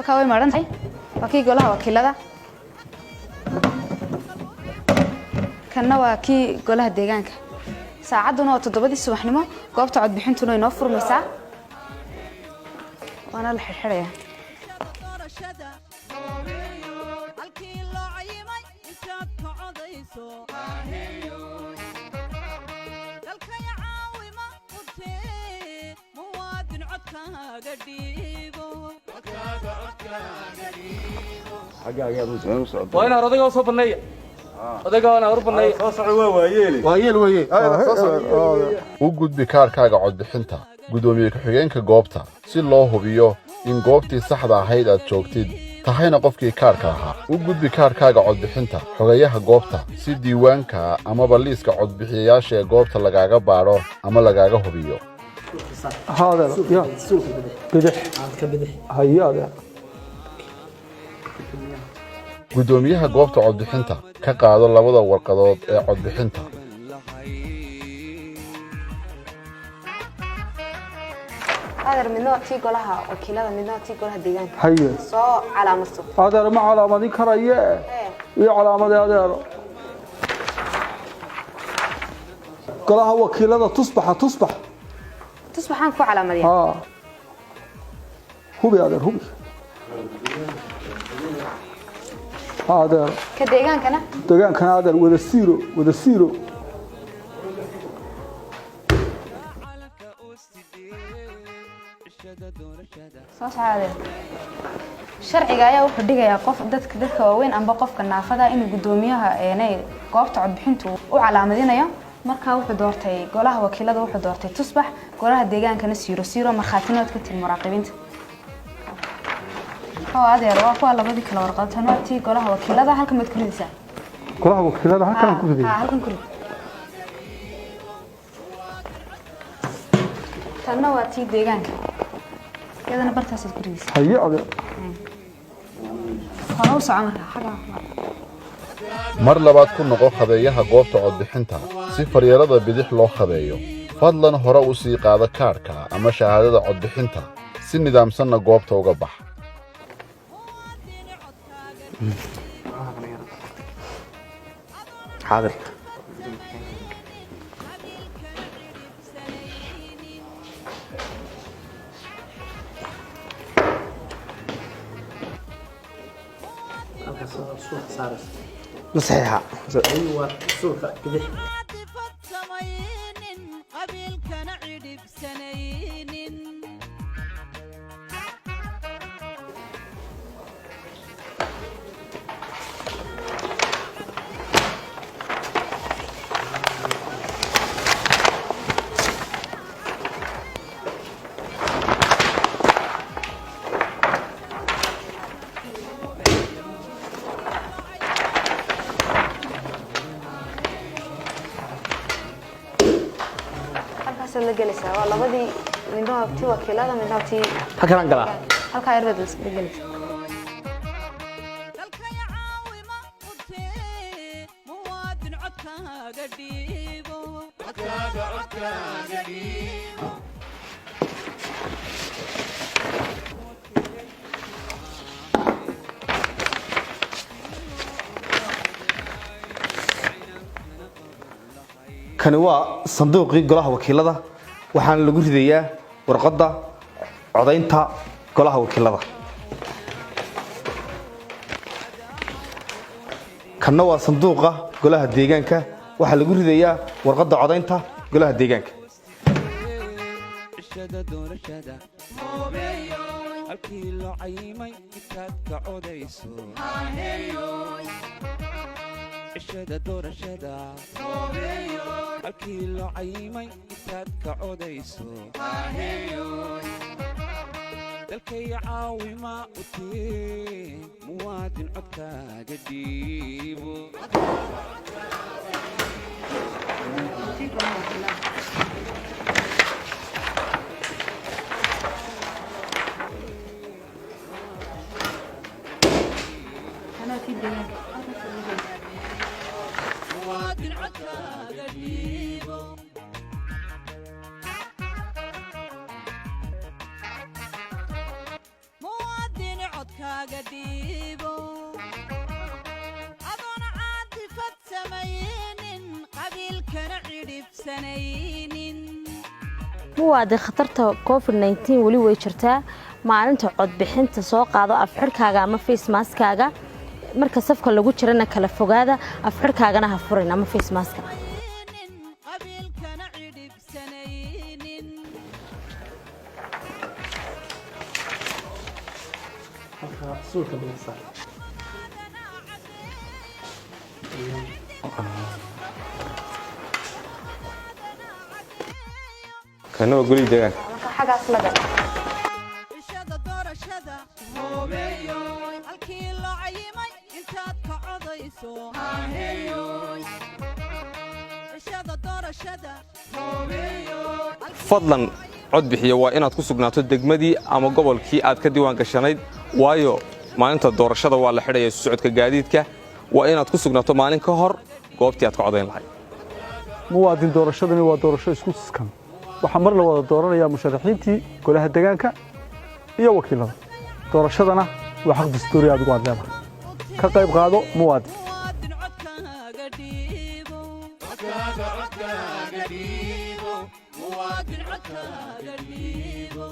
Halkaa way maran tahay. Waa kii golaha wakiilada, kanna waa kii golaha deegaanka. Saacadduna waa 7dii subaxnimo. Goobta codbixintuna way noo furmaysaa, waana la xidhxidhayaa. Doorashada halkii loo cayimay intaad ka codayso, dalkaya caawima utee, muwaadin codkaaga dhiibo. Waa inaan odayga soo banneeya, odayga waa inaan hor banneeya. Waayeel weye. U gudbi kaarkaaga codbixinta guddoomiye ku-xigeenka goobta si loo hubiyo in goobtii saxda ahayd aad joogtid, tahayna qofkii kaarka lahaa. U gudbi kaarkaaga codbixinta xogayaha goobta si diiwaanka amaba liiska codbixiyayaasha ee goobta lagaaga baadho ama lagaaga hubiyo. Adeer ya bidix haye, adeer. Guddoomiyaha goobta codbixinta ka qaado labada warqadood ee codbixinta. Adeer, midna waa tii golaha wakiilada, midna waa tii golaha deegaanka. Haye. Soo calaamadso. Adeer, ma calaamadin karaye, iyo calaamadee, adeero? Golaha wakiilada tusbaxa, tusbax. Tusbaxaan ku calaamadiyaa? Haa, hubi adeer, hubi. Haa, adeer. Ka deegaankana? Deegaankana, adeer, wada siiro, wada siiro. Soo soco, adeer. Sharciga ayaa wuxuu dhigayaa qof dadka waaweyn amba qofka naafada inuu guddoomiyaha eenay goobta codbixintu u calaamadinayo. Markaa wuxuu doortay golaha wakiilada, wuxuu doortay tusbax, golaha deegaankana siiro siiro. Markhaatinood ka tiri muraaqibiinta oo adeer, waa kuwa labadii kala warqado. Tan waa tii golaha wakiilada. Halkan baad ku ridaysaa. Golaha wakiilada halkan ku riday? Haa, halkan ku rid. Tanna waa tii deegaanka, iyadana bartaasaad ku ridaysaa. Haye, adeer. Hore u soco markaa xagga. Mar labaad ku noqo khabeeyaha goobta codbixinta si faryeelada bidix loo khabeeyo. Fadlan hore u sii qaado kaadhka ama shahaadada codbixinta, si nidaamsanna goobta uga bax. Xaadir. Ma saxiixa? Tifad samaynin, qabiilkana cidhibsanaynin. Halkaasaad la gelaysaa. Waa labadii, midna waa tii wakiilada, midna waa tii Halkanaan galaa? Halkaa yar baad la gelaysaa. Dalkaya caawima utee, muwaadin codkaaga dhiibo. Kani waa sanduuqii golaha wakiilada, waxaana lagu ridayaa warqadda codaynta golaha wakiilada. Kanna waa sanduuqa golaha deegaanka, waxaa lagu ridayaa warqadda codaynta golaha deegaanka. Cishada doorashada halkii loo cayimay intaad ka codayso. Cishada doorashada halkii loo cayimay intaad ka codayso, dalkay caawima u tee, muwaadin codkaaga dhiibo. Tii golaha wakiilada. Tani waa tii deegaanka. Halkaasaad la gelaysaa. Muwaadin codkaaga dhiibo. Muwaadin codkaaga. Codkaaga dhiibo adoona caadifad samaynin, qabiilkana cidhibsanaynin. Muwaadin, khatarta COVID-19 weli way jirtaa. Maalinta codbixinta soo qaado afxidhkaaga ama face maskaaga. Marka safka lagu jirana kala fogaada, afxidhkaagana ha furin ama face maska. Qabiilkana cidhibsanaynin. Halkaa suulka bidix saar. Kana waa golihii deegaanka. Marka xaggaas laga Cishada doorashada halkii loo cayimay intaad ka codayso. Cishada doorashada. Fadlan cod bixiya, waa inaad ku sugnaato degmadii ama gobolkii aad ka diiwaan gashanayd, waayo maalinta doorashada waa la xidhaya isu socodka gaadiidka. Waa inaad ku sugnaato maalin ka hor goobtii aad ka codayn lahayd. Muwaadin, doorashadani waa doorasho isku sidkan. Waxaa mar la wada dooranayaa musharaxiintii golaha deegaanka iyo wakiilada. Doorashadana waa xaq dastuuri adigu aad leedahay. Ka qayb qaado, muwaadin. Muwaadin, codkaaga dhiibo, codkaaga dhiibo. Muwaadin, codkaaga dhiibo.